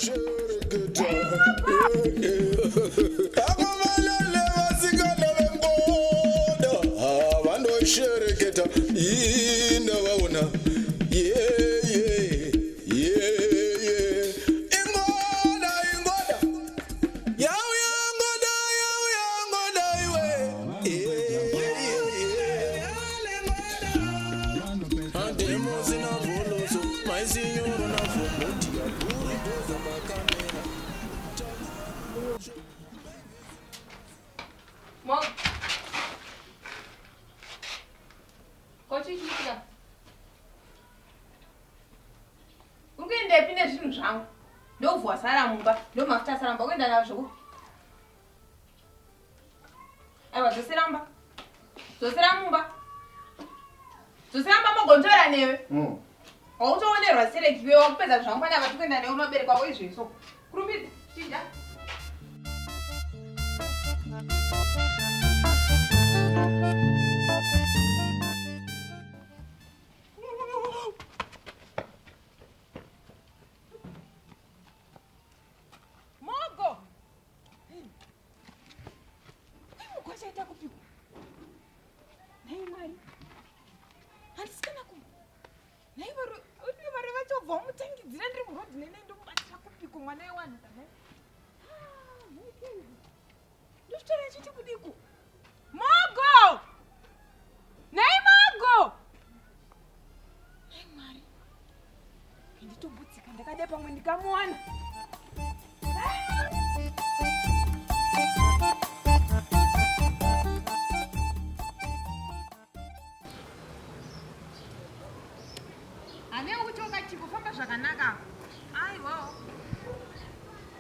Vandoshereketa. Akomalele vasikana vengoda. Ah, Vandoshereketa. Indavaona. Yeah, yeah. Yeah, yeah. Ingoda, ingoda. Yauya ngoda, yauya ngoda iwe. Yeah, yeah, yeah. Mom. Ko chii chiitika? Uri kuendepi nezvinhu zvangu? Ndobva wasara mumba, ndomafuta asara mumba, kuenda nazvo kupi? Aiwa dzosera mumba. Dzosera mumba. Dzosera mumba mogontora newe. Wautoonerwa sereki iwe wakupedza zvangu pana vati kuenda newe unoberekwa wako izvezvo. Kurumbidza chinja. Mogo. Kwachaita kupiko? Nhai Mwari. Handisi kana ku. Nhai vari vari vachobva vamutangidzira ndiri muroad nene ndomubatira kupiko mwana wewanhu kana. Ah, Ndozvitora achiti kudiko? Mogo! Nhai Mogo! Nhai Mwari. Nditombotsika ndakadai pamwe ndikamuwana. Ane ukucheuka chiko famba zvakanaka. Aiwawo.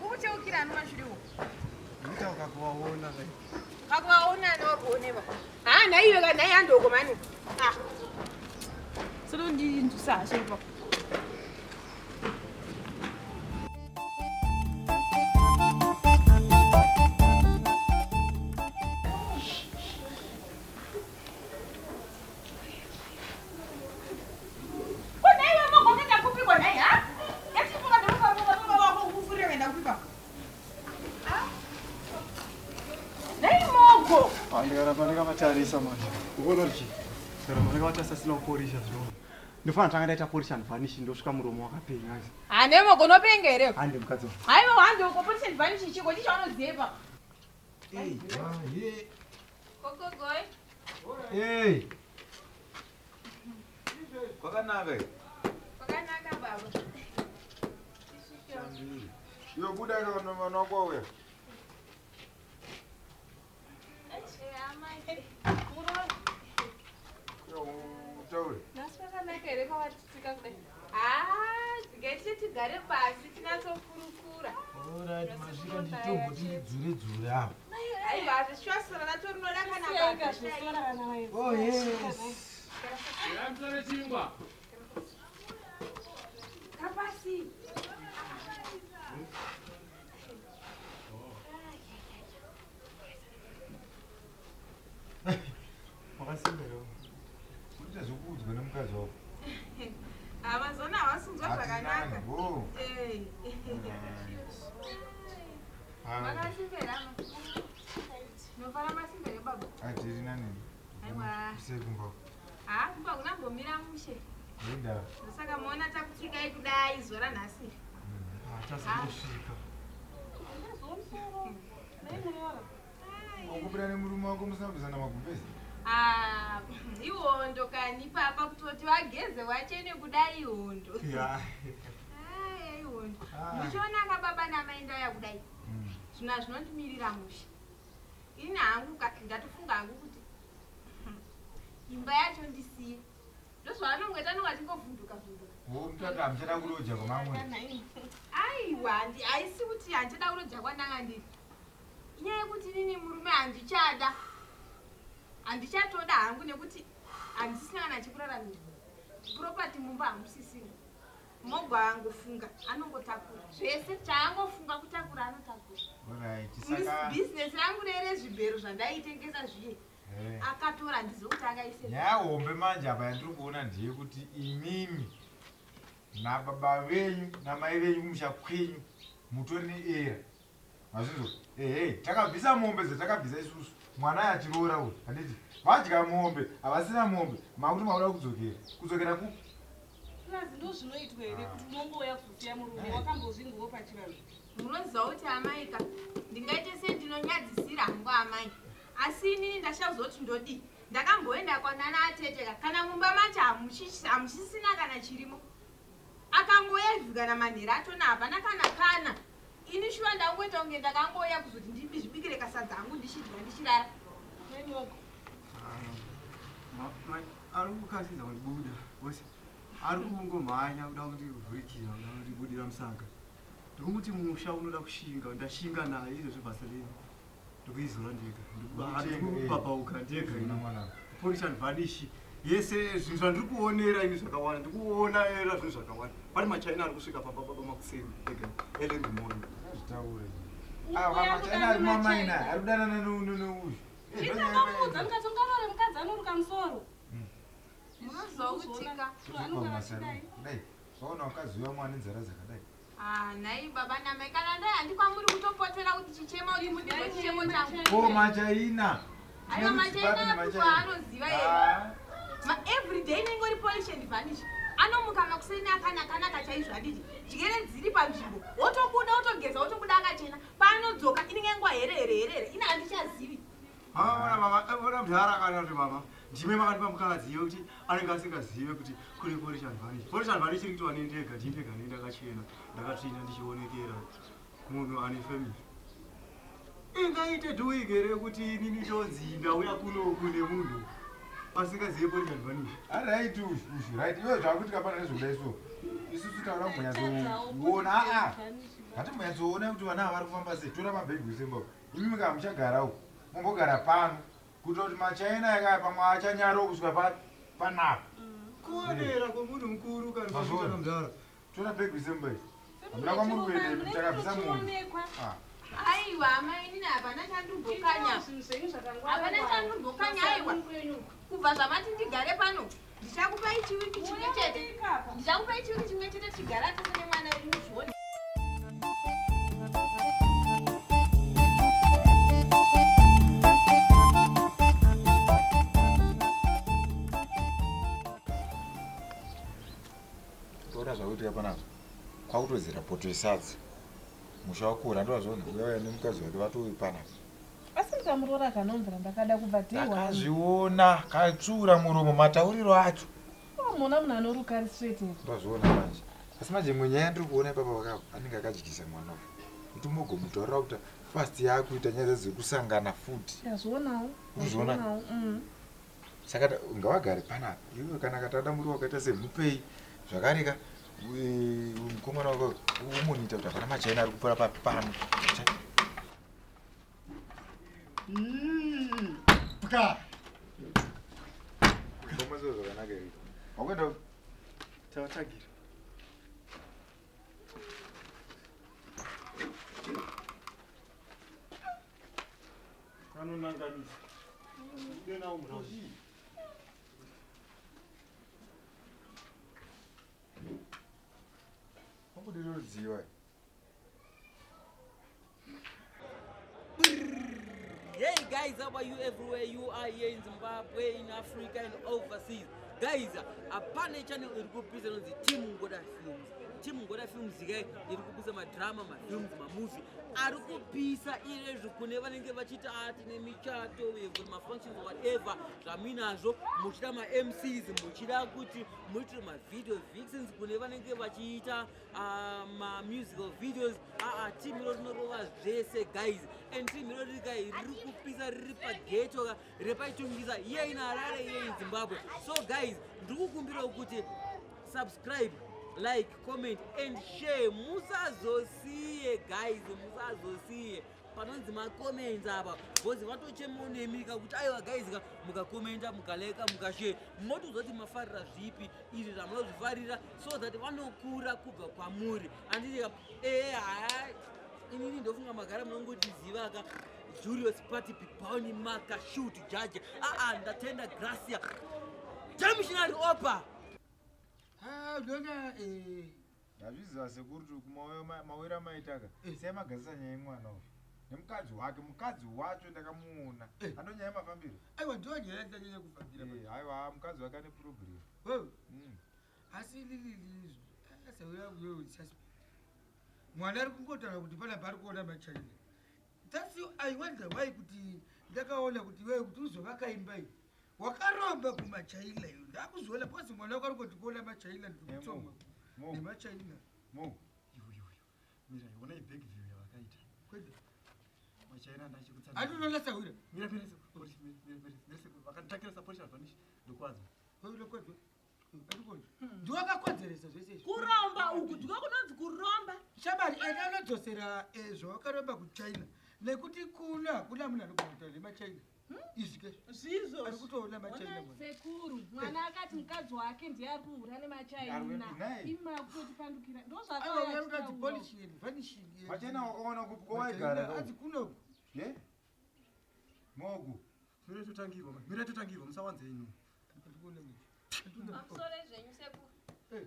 Ukucheukira ani mashure uko? Nditauka kuvaona kai. Kakuvaona ani wakuoneva. Ha nhaiwe ka nhai handoko mani. Ah. Solo ndinzwisa hasha ipapo. Ndikaramba ndakavatarisa manje. Ukuona kuti chii? Ndikaramba ndakavatarisa sina kuporisha zvino. Ndofana tanga ndaita polish and vanish ndosvika muromo wakapenya. Hande mogo unopenga here? Hande mukadzi wangu. Haiwa hande uko polish and vanish chiko chicho anoziva. Hey, hey. Gogogoi. Hey. Kwakanaka. Kwakanaka baba. Iwe buda kana mwana wako auya. Utaure. Nhasi kwakanaka here kwawatitsika kudai? Ah, ngeti tigare pasi tinatsokurukura. Alright, masvika nditomboti ndidzure dzure apa. Aiwa, hazvishuwa natorinoda kana baba. Oh yes. Mutore chingwa. Kapasi. Wakasimba here? Unoita zvekuudzwa nemukadzi wako. Amazona havasunzwa zvakanaka. Oh. Eh. Makasimba here ama? Nofara masimba here baba? Atiri nani? Aiwa. Sekumba. Ha, kumba kunambomira mushe. Ndenda. Saka muona takutsikai kudai zuva ranhasi. Ah, tazongosvika. Wakupira nemurume wako musina kubvisana magumbezi? Ah, ihondo kani papa kutoti vageze wachene kudai ihondo. Yeah. Aya ihondo. Ah. Muchiona ka baba namai ndauya kudai. Zvinhu hazvinondimirira mushe. Ini hangu ka ndatofunga hangu kuti imba yacho ndisiye. Ndozvaanongoita anonge achingovhunduka vhunduka. Wo mutata hamuchada kuroja kwamamwe. Aiwa, haisi kuti handichada kuroja kwandanga ndiri. Inyaya yekuti inini murume handichada. Handichatoda hangu nekuti handisina kana chekuraramira. Property mumba hamusisina. Mogo angofunga anongotakura zvese chaangofunga kutakura anotakura. Alright, saka Business rangu rerezvibhero zvandaitengesa zviye Eh. akatora handizivi kuti akaise. Nyaya hombe manje apa yandiri kuona ndeyekuti imimi nababa venyu namai venyu kumusha kwenyu Mutori neera. Mazvinzwa? Ehe, takabvisa mombe dzatakabvisa isusu. Mwana achiroora uyu, handiti? Vadya mombe, havasina mombe, makuti makuda kudzokera. Kudzokera kupi? Plus ndozvinoitwa here kuti unongouya kuzosiya murume wakambozvinzwawo pachivanhu? Munoziva kuti amaika ndingaite sendinonyadzisira hangu amai asi inini ndashazoti ndodii ndakamboenda kwanana ateteka kana mumba macho hamuchisina kana chirimo akangoyevhi kana manhero achona hapana kana kana ini shuwa ndangoita kunge ndakangouya kuzoti ndizvibikire kasadza hangu ndichidya ndichirara. Ari kukasidza kundibuda vose ari kungomhanya kuda kundivhurikira kuda kundibudira musaga ndikumuti musha unoda kushinga ndashinga naye izvozvi vaseline ndikuizora ndega ndikubhabhauka ndega polish and vanish yese zvinhu zvandiri kuonera ini zvakawanda ndikuonera zvinhu zvakawanda pane machina ari kusvika pamba baba makuseni ega early in the morning. Zvitaure. Ava machina ari mamaina ari kudanana neuyu. Ndakamuudza ndikati ungarore mukadzi anoruka musoro. Munoziva kutika. Dai vaona wakadzi uya mwana nzara dzakadai. Ah, nhai baba namai kana ndai handi kwamuri kutopotera kuti chichema kuti mundizwe chichemo changu. Ko machaina. Aiwa machaina api kwaanoziva yeye. Ah. Ma everyday inenge iri polish and vanish. Anomuka makuseni akanakanaka chaizvo handiti. Dyere dziri panzvimbo. Wotobuda wotogeza wotobuda akachena. Paanodzoka inenge nguva here here here here. Ini handichazivi. Ona mama, ona mudhara kana kuti mama, ndime makandipa mukadzi yekuti anenge asingazive kuti kune polish and vanish. Polish and vanish iri kuitwa nendega, ndini ndega ndini ndakachena, ndakatsvina ndichionekera munhu ane family. Ingaite doing here kuti inini ndonzi ndauya kunoku nemunhu asingazive polish and vanish? Right ushu ushu right iwe zvakuitika pana nezvekudai so isusu taura kumbonyatsoona aa ngatimbonyatsoona kuti vana ava vari kufamba sei tora mabhegi usemba imi muka muchagara uko mumbogara pano kuitira kuti machaina yakaya pamwe achanyarawo kusvika panapa. Kuonera kwemunhu mukuru kana Mazviona? kuitana mudhara. Tora bhegi usemba iyi hamuna kwamuri kuenda imi takabvisa munhu. Ah. Aiwa amai inini hapana chandimbokanya. Hapana chandimbokanya aiwa. Kubva zvamati ndigare pano ndichakupai chiwiki chimwe chete. Ndichakupai chiwiki chimwe chete tichigara tese nemwana muzvione. Toona zvakuitika panapa kwakutodzera poto yesadza musha wakura ndovazviona uya uya nemukadzi wake vatouyi panapa. Asi ndikamuroora kanomvera ndakada kubva day one. Ndakazviona katsvuura muromo matauriro acho. Unomuona munhu anoruka ari straight here? Ndazviona manje. Asi manje imwe nyaya yandiri kuona ipapa vakapa anenge akadyisa mwana uyu. Kuti umogomutaurira kuti fast yaakuita nyaya dzadzo dzekusangana futi. Ndazvionawo. Urikuzviona? Ndazvionawo. Saka ngavagare panapa. Iwe kana katada muriwo wakaita semupei zvakare ka mukomana wako umonita kuti hapana machaina ari kupfuura pano. Pka. Ngoma zvo zvakanaka here? Wakuenda Tavatsvagira. Anonanganisa. Ude nawo murauzi. Wambodira rudziwa. Hey guys, how are you everywhere you are here in Zimbabwe, in Africa and overseas? Guys, hapana channel iri kupisa inonzi Team Ngoda Films. Team Ngoda Films kai iri kupisa madrama, mafilms, mamovie ari kupisa irezvo kune vanenge vachiita ati nemichato, we've got mafunctions whatever zvamuinazvo, muchida ma-MCs, muchida kuti muitire mavideo vixens kune vanenge vachiita ma-musical videos. Team iro rinorova zvese guys, and team iro riri kai riri kupisa riri pageto ka repaitungisa here in Harare, here in Zimbabwe. So guys, ndiri kukumbirawo kuti subscribe, like, comment and share. Musazosiye guys, musazosiye panonzi macomments apa because vatochemawo nemi ka kuti aiwa guys ka mukakomenta mukaleka mukashare motoziva kuti mafarira zvipi izvi zvamunozvifarira so that vanokura kubva kwamuri anditi ka ee haya inini ndofunga magara munongotiziva ka Julius Party Pipauni Maka Shoot Judge aa ndatenda Gracia Demissionary Opa. Ah, unaona Ndazviziva sekuru kuti kumawira amaitaka eh. Sei magadzisa nyaya yemwana uyu nemukadzi wake mukadzi wacho ndakamuona eh. Ando nyaya mafambiro. Aiwa ndiyo nyaya ndanyanya kufambira. Eh, aiwa mukadzi wake ane problem. Asi lili suspect. Mwana ari kungotaura kuti panapa ari kuona maChina. That's I wonder why kuti ndakaona kuti wewe kuti uzovaka imba iyi. Wakaromba kumaChina iyo. Ndakuzoona because mwana wako ari kungoti kuona maChina ndikutsomwa. NemaChina. Mo. Iwe iwe. Mira, ona ibag view yavakaita. Kwete. Machaina ndachikutsa. Andinoona sahwira. Mira mira sekuru. Mira mira mira sekuru. Vakanditakira support advantage ndokwadzo. Ndokwadzo. Ndiwakakodzeresa zvese izvi. Kuromba uku ndiko kunonzi kuromba. Shamari enda unodzosera eh, zvawakaromba kuChina nekuti kuno hakuna munhu anogona kutaura nemaChina. Izvi ke. Zvizvo. Ari kutoona maChina mwana. Sekuru, mwana akati mukadzi wake ndiye ari kuhura nemaChina. Imi makutotipandukira. Ndozvaakauya Aiwa, achitaura. Polishing and vanishing. Machina wakaona kupi kwawaigara? Adzi kuno. Ye? Mogu. Mira totangirwa, mira totangirwa musawanze inu. Pamusoro zvenyu sekuru.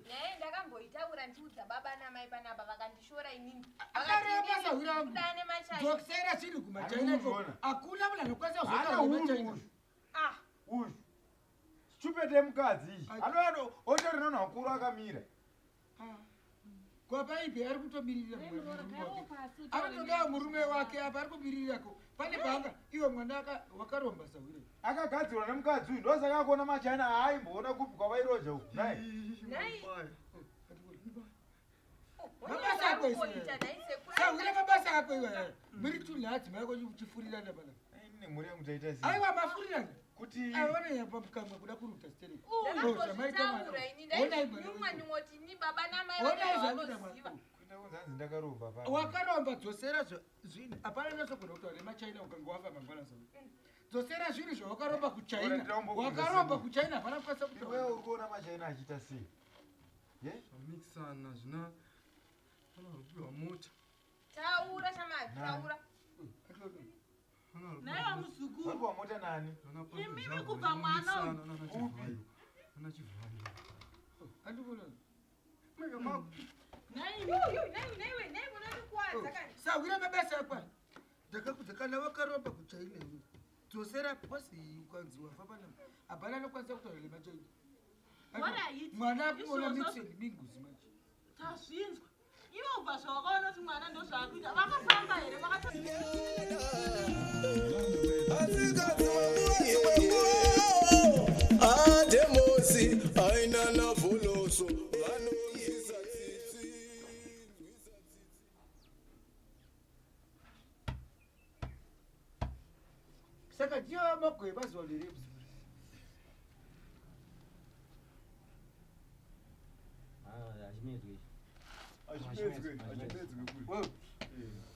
Nyaya ndakamboitaura ndichiudza baba namai panapa vakandishora inini. Akaramba sahwira wangu. Kudane maChina. Dzosera zvinhu kumaChina iko. Hakuna munhu anokwanisa kuzotaura nemaChina. Ah. Uyu. Stupid yemukadzi iyi. Anoano otori nana wakuru akamira. Kwapaipi ari kutomirira murume wake. Anotodawo murume wake apa ari kumirirako. Pane paanga iwe mwana wakaromba sahwira. Akagadzirwa nemukadzi uyu ndosaka akuona maChina aaimboona kupi kwavairoja uku. Nhai. Nhai. Mabasa ako sahwira mabasa ako iwe. Muri tunhadzi maiko uchifurirana pana. Nemhuri yangu taita sei? Aiwa mafurirana. Kuti aiona yapa mukamwa kuda kuruta stereki. Ndakambozvitaura ini ndainyumwa nyumwa kuti ni baba namai Onai zvakuita mwana. vanoziva. Kuita kunzi hanzi ndakaromba pa. Wakaromba dzosera zvinhu. Hapana unosogona kutaura nemaChina ukange wafa mangwana sahwira. Dzosera zvinhu zvawakaromba kuChina. Wakaromba kuChina hapana kukwanisa kutaura. Iwe uri kuona maChina achiita sei? Ye? Zvamixana zvina pana rupiwa mota. Taura shamari, taura. Naiwa muzukuru. Wapiwa mota nani? Imimi kubva mwana uyu. Ana chivhayo. Andikuona. Sahwira mabasa akwa. Ndakakudza kana wakaromba kuChina iwe. Dzosera posi ukanzi wafa panapa. Hapana anokwanisa kutaura nemaChina. Alright. Mwana akuona Izvozvo- mix and mingles manje. Tazvinzwa. Iwe ubva zvawakaona kuti mwana ndozvaakuita. Vakafamba here? Ademosi aina navholoso vanonzwisa tsitsi. Saka ndiyo magoe mazuva ano here muzukuru? Achimedzwe. Achimedzwe, achimedzwe kuri.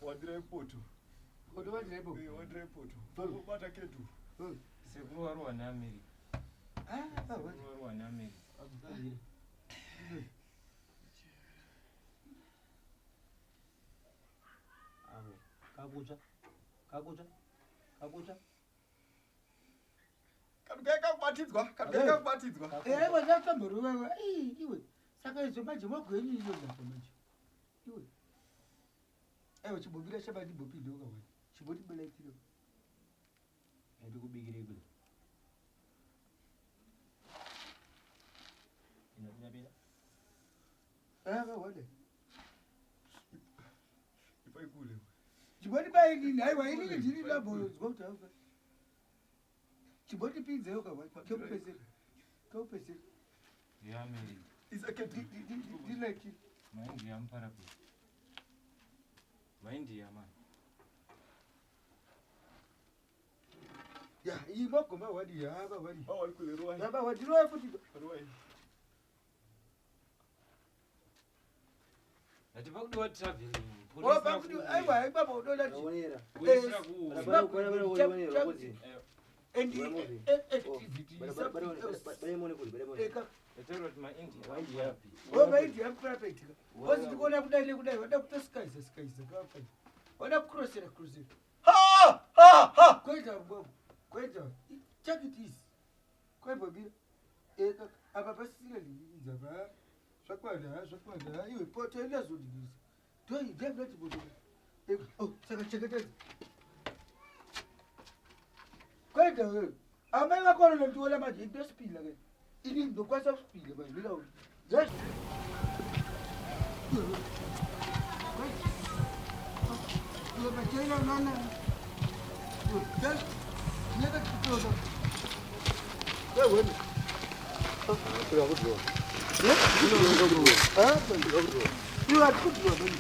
Wandirai poto. Wandirai poto. Wandirai poto. Bata kedu. Sekuru varohwa neAmerica. Sekuru varohwa neAmerica. Avo. Kakutsva. Kakutsva. Kakutsva. Kanukai kakubatidzwa, kanukai kakubatidzwa. Aiwa ndakamborova iwe. Saka izvo manje magoenyu iyo ndapa manje. Iwe. Aiwa chimbomira chaba ndimbopinda wakawanda. Chimbondibalaitira. Ndikubikire kule. Inopinda pinda. Ah, wada. Ipai kule. Chimbondipai inini aiwa inini ndini ndambonzwa kuti haufa. Chimbondipinzeyo kawanda. Kekupesera. Kekupesera. YeAmerica. Ndilaitira. Maindia muparapi. Maindia man. Ya, iyi magoma wadi ya ba wadi. Wadi kule ruwai. Ya ba wadi ruwai futi. Ruwai. Ndati pakudiwa traveling. Oh, pakuti aiwa ipapo unoda Unoonera. Kuisira kuuya. Ndataura kuti maIndia Maindia. Oh, maindia muparapetika. Ozi ndikuona kudai nekudai wada kutosikaiza sikaiza kafai. Wada kukrosera krosera. Ha ha ha. Koita mbwabu. Koita. Check it is. Koimbomira. Eka apa pasisina ndinidza pa. Zvakwana. Zvakwana, zvakwana. Iwe poto inazodinisa. Toi, ndiyabati poto. Oh, saka chengetedza. Kwenda wewe. Amai vako vanondiona manje ndosipila ke. Ini ndokwanisa kusipila manje ndinoda. Yes. Iwe machaina nana. Yes. Nyaka chitoda. Wewe. Ah, iwe atikudiwa manje.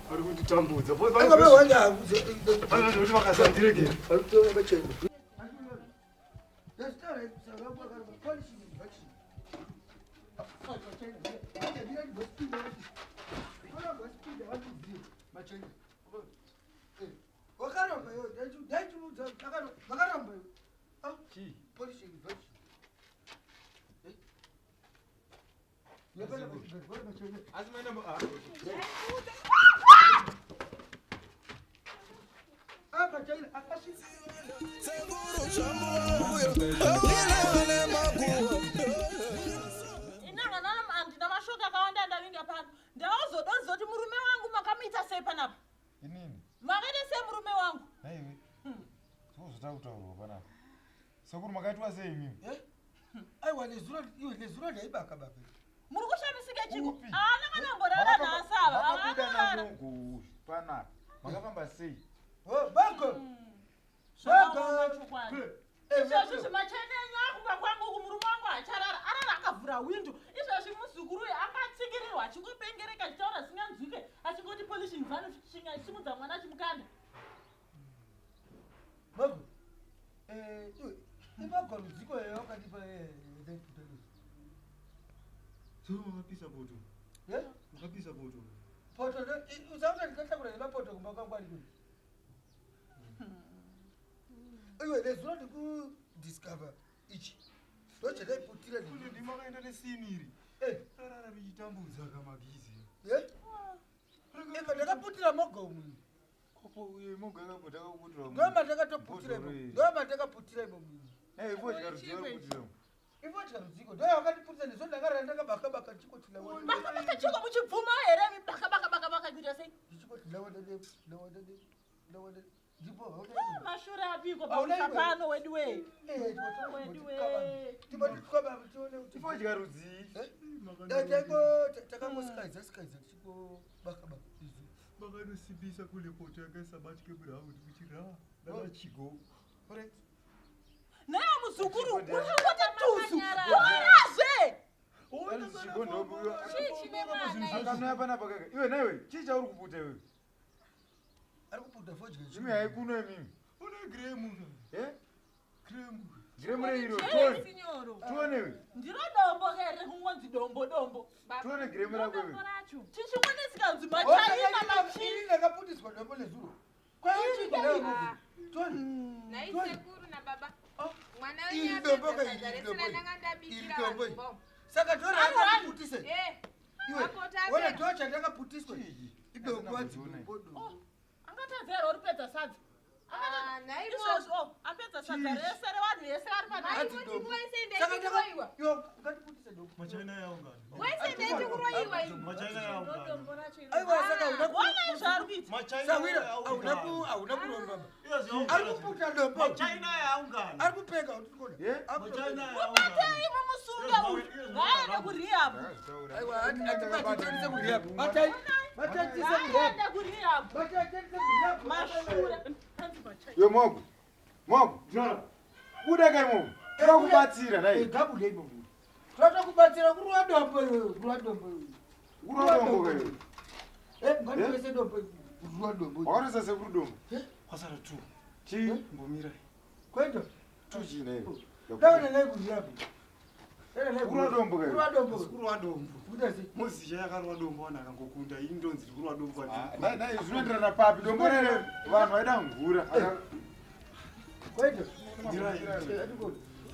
Vari kunditambudza kuti vakasandiregera. Wakaramba iwe, ndaichiudza, vakaramba iwe. Polishing virtue. Asi maina Sekuru zvamauya awelane makuwa Inanga handina mashoko akawanda andavinga pano. Ndauzodonza kuti murume wangu makamuita sei panapa? Inini Makaita sei murume wangu? Naiwe zvozotanga kutaurwa panapa. Sekuru makaitwa sei imimi? Aiwa, nezuro iwe, nezuro ndaibaka baka. Muri kushamisika chiko? Upi? Haana kana kumborara nhasi ava. Makabuda Havana kurara. namongo panapa. Makafamba sei? Oh, bako. Zvakaoma chokwadi. Izvozvi zvimachena enyu akumba kwangu uku murume wangu acharara arara akavhura windo. Izvozvi muzukuru uyu akatsikirirwa achingopengereka achitaura zvisinganzwike achingoti polishing van achisimudza mwana achimukanda. Bako. Eh, iwe, ibako rudziko yeyo wakatipa Zuro makapisa poto. Eh? Makapisa poto. Poto, usaona ndikatakura nemapoto kumba kwangu ari kuri. Iwe, nezuro ndikudiscover ichi. Ndochadaiputira Kune ndimakaenda nesini iri. Eh. Rarara richitambudza kamagizi. Eh? Eka ndakaputira moga umwe. Kopo uye moga yakapota akakuputirwa. Ndoma ndakatoputira imo. Ndoma ndakaputira imo mwini. Eh, ipo chikarudziko kuputira. Ipo chikarudziko. Ndo yakandiputira nezvo ndakarara ndakabaka baka chikoti lawa. Baka baka chiko muchibvuma here imi baka baka baka baka kuita sei? Chikoti lawa dade lawa dade lawa dade. Ndipo hauna. Mashure apiko Hauna pamusha iwe. pano wedu wee. Eh, Wedu wee. Tipo tikaba tione kuti. Ipo chikarudzii. Taiko takangoskaidza skaidza tichiko baka baka. Izvi. Makanosimbisa kule poto yakaisa batike brown kuti ra rakachigo. Alright. Naye muzukuru uri kungoti tuzu. Warazve. Chii chine mwana ichi? Akanouya panapa kaka. Iwe naiwe chii chauri kuputa iwe? Ari kuputa fodya. Imi haikuno imimi. Une gremu. Eh? Gremu. Gremu reiro. Chii Tione. sinyoro? Tione iwe. Ndiro dombo here kungonzi dombo dombo. Tione gremu rako iwe. Tichingonesikanzi machaina machi. Ini ndakaputiswa dombo nezuro. Kwaiva chiko nayo. Toni. Nhai Toni. sekuru nababa. Mwana Iri wenyu dombo apedza ka sadza iri rese dombo. randanga Iri ndabikira dombo. vanhu bo. Saka tora rakaputise. Eh. Iwe. Mapota Wona apera. ndo chandakaputiswa. Idombo ati dombo dombo. Angatadza here uri kupedza sadza? Ah, nhai mo. Izvozvo oh, apedza sadza rese revanhu vese vari Mai panapa. moti wese Saka ndaikuroiwa. Iwe ngatiputise dombo. Machaina yaungana. Wese ndaikuroiwa ini. Machaina yaungana. Aiwa saka una Ona izvo ari kuita. Machaina Sawira hauna ku yaungana. hauna kuromba ba. Iyo Ari kuputa dombo. Machaina yaungana. Ari kupenga utikona. Eh? Machaina Mubatei mumusunga uyu. Ngaende kurehab. Ndakazvitaura. Aiwa atibatitendise kurehab. Batai. Batatise kurehab. Ngaende kurehab. Batatise kurehab. Mashure. Hanzi machaina. Iwe mogo. Mogo. Buda kai mogo. Toda kubatsira nai. Gabude imomo. Toda kubatsira kuruwa dombo iwe, kuruwa dombo iwe. Kuruwa dombo kai. Eh, ngatiwese dombo kuruwa dombo. Wakatoisa sekuru dombo. Kwasara 2. Chii? Mbomira. Kwenda. 2 chii naiwe? Ndaona naye kurehab. Kurwa dombo ka Kurwa dombo. Kurwa dombo. Kuita sei? Moses yakarwa dombo vanhu akangokunda ini ndonzi kurwa dombo. Ah, Dai zvinoenderana papi dombo rere vanhu vaida mvura. Kwete.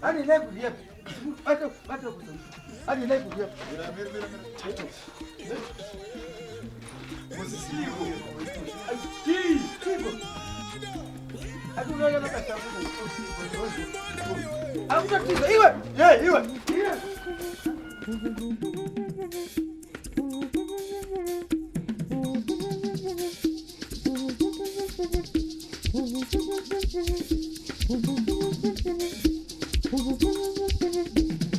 Ani lai kuhiya. Bata bata kuzo. Ani lai kuhiya. Moses iko. Chi, chiko. Ati unaona makasa Akutatiza iwe. Ye iwe. Iwe. Thank you.